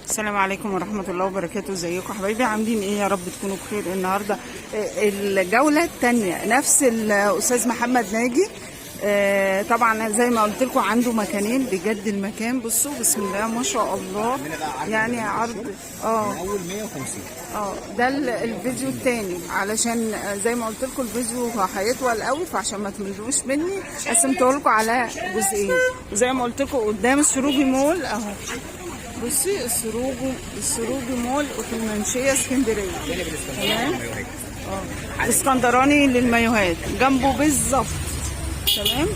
السلام عليكم ورحمة الله وبركاته. ازيكم حبايبي؟ عاملين ايه؟ يا رب تكونوا بخير. النهاردة الجولة التانية نفس الأستاذ محمد ناجي. طبعا زي ما قلت لكم عنده مكانين، بجد المكان بصوا بسم الله ما شاء الله، يعني عرض من اول 150. ده الفيديو التاني، علشان زي ما قلت لكم الفيديو هيطول قوي، فعشان ما تملوش مني قسمته لكم على جزئين. وزي ما قلت لكم قدام السروجي مول اهو، بصي السروجي مول وفي المنشيه اسكندرية. جانب تمام. الاسكندراني. اسكندراني للمايوهات جنبه بالظبط. تمام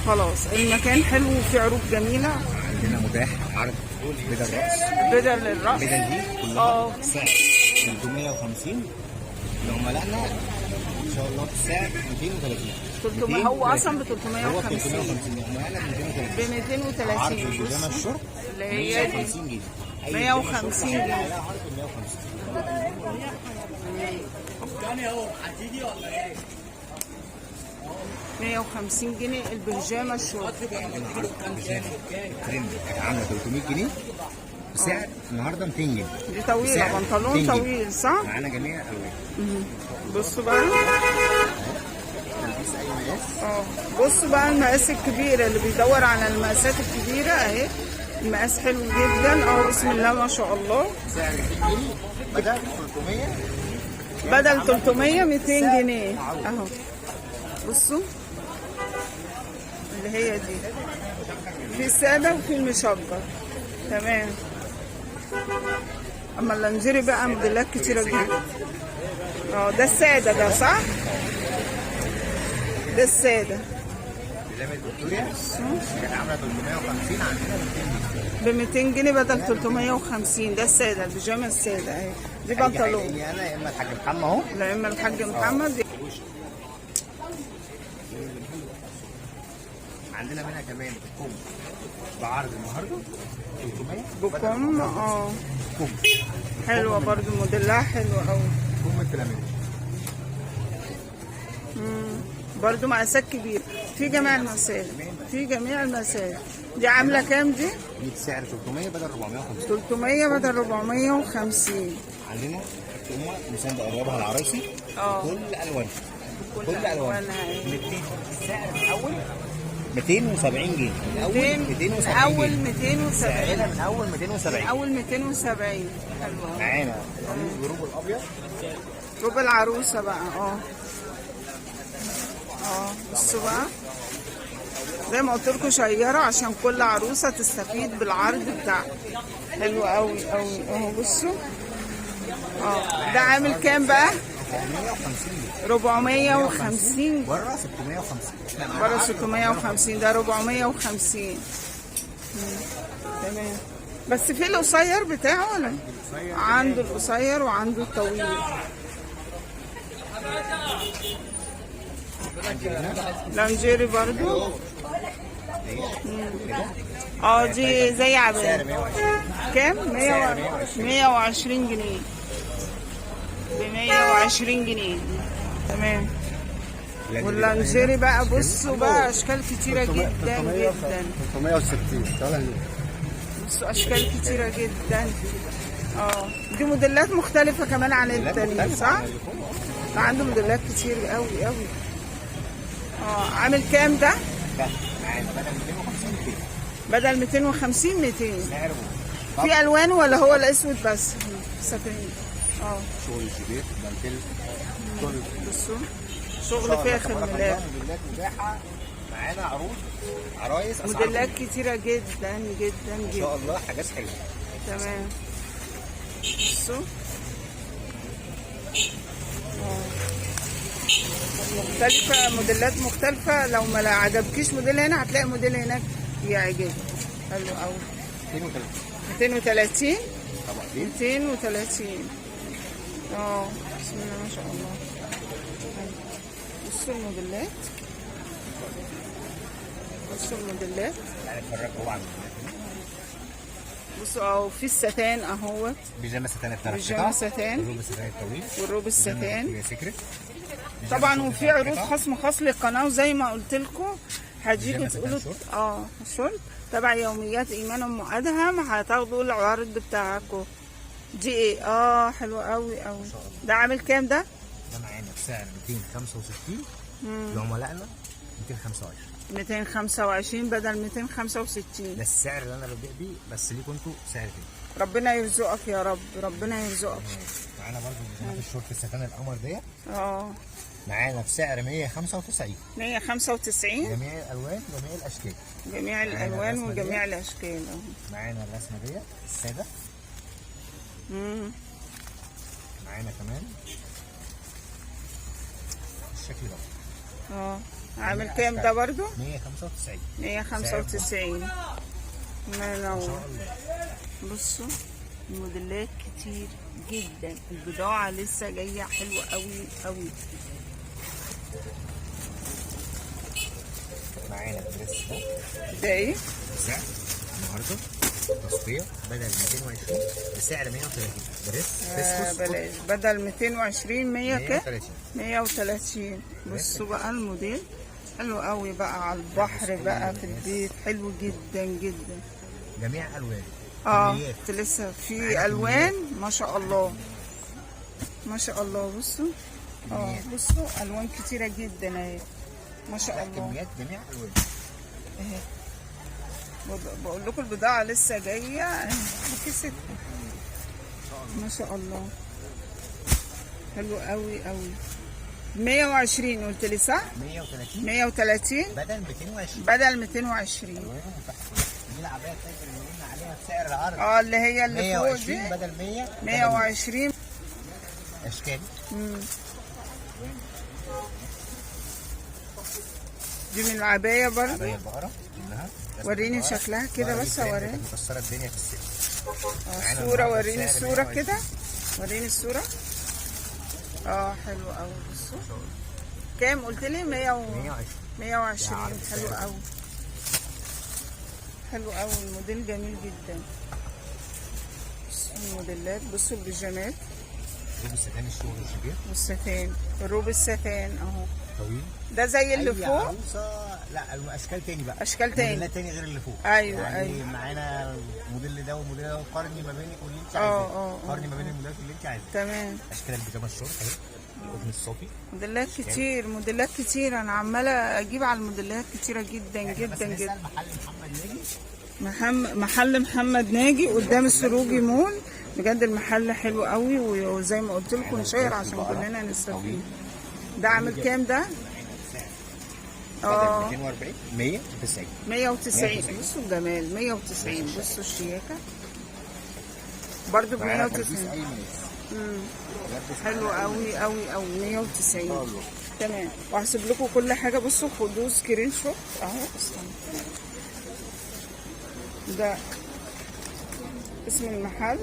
خلاص، المكان حلو وفيه عروض جميلة. عندنا متاح عرض بدل الرأس، بدل الرأس، بدل دي كلها سعر 350 لعملائنا ان شاء الله بسعر 230. 300 هو اصلا ب هو 350. 350 لعملائنا ب 230. ب عرض 230. البيجامه بص الشورت اللي هي دي 150 جنيه. أي 150 بيجامة شورت جنيه. عليها عرض 150. 150 جنيه البيجامه الشورت. عندنا عرض بيجامه الترند كانت عامله 300 جنيه بسعر النهارده 200 جنيه. دي طويلة، بسعر بنطلون 200 جنيه. طويل صح؟ معانا جميع الالوان. بصوا بقى، تلبيس اي مقاس. بصوا بقى المقاس الكبير، اللي بيدور على المقاسات الكبيرة اهي، المقاس حلو جدا اهو بسم الله ما شاء الله. سعر 200 جنيه بدل 300. بدل 300 200 جنيه اهو. بصوا اللي هي دي في السادة وفي المشجر. تمام. اما اللانجيري بقى موديلات كتيرة جدا. ده السادة ده صح؟ ده السادة. بيجامه فيكتوريا كانت عامله 350 عندنا 200 جنيه. ب 200 جنيه بدل 350. ده السادة، البيجامه السادة اهي، دي بنطلون. يا انا يا اما الحاج محمد اهو. لا اما الحاج محمد. عندنا منها كمان كم بعرض النهارده 300. بكم؟ كم. حلوة برضو، موديلها حلو قوي. كم الفلامينكو. برضو مقاسات كبيرة في جميع المقاسات، في جميع المقاسات. دي عامله كام دي؟ دي بسعر 300 بدل 450. 300 بدل 450. عندنا التومه مساندة قربها العرايسي. بكل الوانها. بكل كل الوانها. ألوانها. بنبتدي السعر الاول 270 جنيه. من اول 270 اول جنيه. 270. سعرنا من اول 270. اول 270. حلوة. معانا القميص بروب الابيض. روب العروسة بقى. بصوا بقى، زي ما قلت لكم شيره عشان كل عروسه تستفيد بالعرض بتاعها. حلو قوي قوي اهو. بصوا ده عامل كام بقى؟ 450 جنيه. 450. بره 650. احنا معانا بره عرض 650، ده 450. تمام. بس في القصير بتاعه ولا؟ عنده القصير وعنده الطويل. لانجيري برضو. دي زي عباية. سعر 120. كام؟ 120 جنيه. ب 120 جنيه. تمام. واللانجيري بقى بصوا بقى اشكال كتيرة جدا جدا. 360. تعالى. بصوا اشكال كتيرة جدا. دي موديلات مختلفة كمان عن التانيين صح؟ ده عنده موديلات كتير قوي قوي. عامل كام ده؟ ده معانا بدل 250 200. بدل 250 200. سعره في الوان ولا هو الاسود بس؟ ساتين. شغل الجبير دانتيل كل بصوا شغل فاخر من الاخر. موديلات متاحة معانا، عروض عرايس اسعار موديلات كتيرة جدا جدا ان جدا. شاء الله حاجات حلوة. تمام. بصوا مختلفة، موديلات مختلفة. لو ما عجبكيش موديل هنا هتلاقي موديل هناك يعجبك. حلو قوي. 230. 230. طبقتين. 230. بسم الله ما شاء الله. بصوا الموديلات، بصوا الموديلات. يعني اتفرج هو على بصوا اهو في الستان اهوت. بيجامه ستان الثلاث بيجامة قطع. ستان. الروب الستان الطويل. والروب الستان. secret. طبعا وفي عروض خصم خاص للقناة، وزي ما قلت لكم هتيجوا بيجامة ستان تقولوا شورت. شورت. تبع يوميات ايمان ام ادهم هتاخدوا العرض بتاعكم. دي ايه؟ حلو قوي قوي. شاء الله. ده عامل كام ده؟ ده معانا بسعر 265، لعملائنا 225. 225 بدل 265. ده السعر اللي انا ببيع بيه، بس ليكوا انتوا سعر تاني. ربنا يرزقك يا رب، ربنا يرزقك. معانا برضو بيجامات الشورت الستان القمر ديت. معانا بسعر 195. 195. جميع الالوان، جميع الاشكال. جميع معانا الالوان الرسمة وجميع ديت. الاشكال اهو. معانا الرسمة ديت السادة. معانا كمان الشكل ده. عامل كام ده برضو؟ 195. 195. الله ان شاء ينور. الله. بصوا الموديلات كتير جدا، البضاعة لسه جاية حلوة قوي قوي. معانا ال dress ده. ده ايه؟ بسعر النهارده تصفية بدل 220 بسعر 130. dress فيسكوس بلاش، بدل 220 100 كام؟ 130. 130. بصوا بقى الموديل حلو قوي بقى على البحر بقى في البيت، حلو جدا جدا. جميع الوان. كميات. كنت لسه في معانا الوان ما شاء الله ما شاء الله. بصوا كميات. بصوا الوان كتيرة جدا اهي ما شاء الله. كميات جميع الوان. اهي بقول لكم البضاعة لسه جاية اهي بكيس ما شاء الله، حلو قوي قوي. 120 قلت لي صح؟ 130. 130 بدل 220. بدل 220. الوانهم متاحة. دي العباية التاجر اللي قلنا عليها بسعر العرض. اللي هي اللي فوق 120 دي بدل 100. 120. اشكال. دي من العباية برضو. عباية البقرة كلها. وريني البقرة. شكلها كده البقرة بس، دي ترند وريني. كانت مكسرة الدنيا في الصيف. معانا الصورة، النهاردة وريني بسعر الصورة 120. كده، وريني الصورة. حلو قوي. بصوا كام قلت لي؟ 100 و 120. 120. ده عرض حلو سعر. قوي، حلو قوي، الموديل جميل جدا. بصوا الموديلات، بصوا البيجامات. روب الستان الشغل الكبير. والستان، الروب الستان اهو. طويل. ده زي اللي أي فوق. عروسه. لا اشكال تاني بقى. اشكال تاني. موديلات تاني غير اللي فوق. أيوة، يعني أيوة. معانا الموديل ده والموديل ده، قارني ما بين واللي انت عايزاه. قارني ما بين الموديلات اللي انت عايزاه. تمام. اشكال البيجامه الشورت اهي، القطن الصافي. موديلات كتير، موديلات كتير، انا عماله اجيب على الموديلات كتيرة جدا احنا بس جدا نسأل جدا. محل محمد ناجي. محل محمد ناجي قدام السروجي مول. بجد المحل حلو قوي، وزي ما قلت لكم نشير عشان كلنا نستفيد. ده عامل كام ده؟ بدل 240 190. 190. بصوا الجمال، 190. بصوا الشياكه برضو ب معانا تلبيس 190. اي مقاس. لبس حلو معانا أي قوي قوي قوي. 190. شاء الله. تمام، وهسيب لكم كل حاجة. بصوا خدوه screenshot اهو. استنى، ده اسم المحل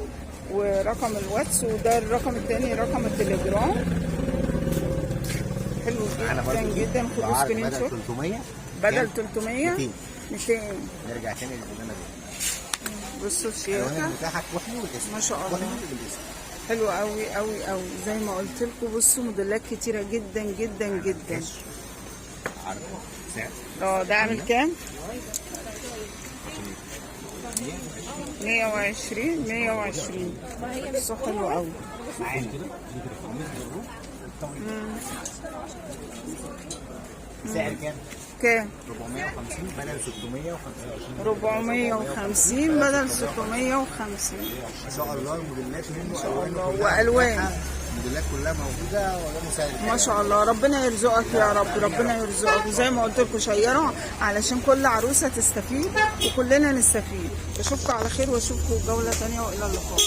ورقم الواتس، وده الرقم التاني رقم التليجرام. حلو معانا جدا برضو جدا. خدوه عرض screen بدل shot. 300 بدل كام؟ 300 200. 200. نرجع تاني للبيجامه دي. بصوا الالوان الشياكه المتاحة كحلي والاسود. ما شاء الله. كحلي والاسود. حلو قوي قوي قوي. زي ما قلت لكم بصوا موديلات كتيرة جدا جدا جدا. عرض سعر ده عامل كام؟ 120. 120. بصوا حلو قوي. معانا سعر كام؟ كام؟ 450 بدل 625. 450 بدل 650. ما شاء الله الموديلات منه الوان الله، وألوان. الموديلات كلها موجودة وده مساعد. ما شاء الله، ربنا يرزقك يا رب، ربنا يرزقك. وزي ما قلت لكم شيروا علشان كل عروسه تستفيد وكلنا نستفيد. اشوفكم على خير واشوفكم جولة ثانية، والى اللقاء.